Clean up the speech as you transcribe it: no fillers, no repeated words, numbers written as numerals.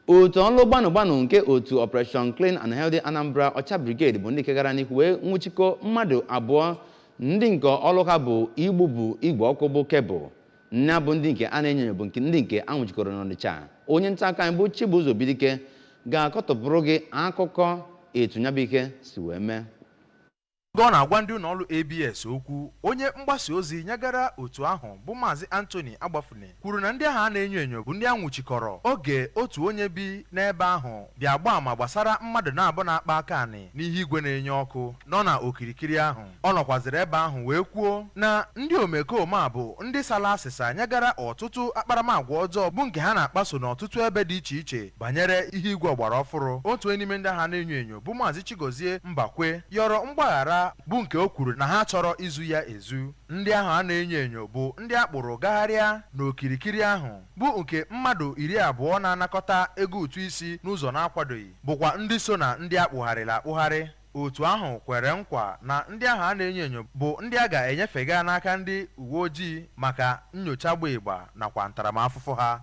Otu ọlụ gbanụ gbanụ nke otu Operation Clean and Healthy Anambra Ọcha Brigade bụ ndị nke gara n'ihu wee nwụchikọ mmadụ abụọ ndị nke ọlụ ha bụ igbubu igwe ọkụ bụ cable. Ya bụ ndị nke a na-enyo enyo bụ ndị nke a nwụchikọrọ n'Ọnịcha. Onye nta akụkọ anyị bụ Chibuzo Bidike ga-akọtọpụrụ gị akụkọ etu ya bụ ihe si wee mee. Oge ọ na-agwa ndị ụlọọrụ ABS okwu, onye mgbasa ozi nyegara otu ahụ bụ Maazị Anthony Agbafune kwuru na ndị ahụ a na-enyo enyo bụ ndị a nwụchikọrọ oge otu onye bi n'ebe ahụ bịa gbaa ama gbasara mmadụ na-abụ na-akpa aka anị n'ihe igwe na-enye ọkụ nọ na okirikiri ahụ. Ọ nọkwazịrị ebe ahụ wee kwuo na ndị omekome a bụ ndị sara asịsa nyegara ọtụtụ akparamagwa ọjọọ bụ nke ha na-akpaso n'ọtụtụ ebe dị iche iche banyere ihe igwe ọgbara ọfụrụ. Otu onye n'ime ndị ahụ a na-enyo enyo bụ Maazị Chigozie Mbakwe yọrọ mgbaghara bụ nke o kwuru na ha chọrọ izu ya ezu. Ndị ahụ a na-enyo enyo bụ ndị a kpụrụ gagharịa n'okirikiri ahụ bụ nke mmadụ 20 na-anakọta ego ụtụ isi n'ụzọ na-akwadoghị bụkwa ndị so na ndị a kpụgharịrị akpụgharị. Otu ahụ kwere nkwa na ndị ahụ a na-enyo enyo bụ ndị a ga-enyefega n'aka ndị uwe ojii maka nnyocha gba ịgba nakwa ntaramahụhụ ha.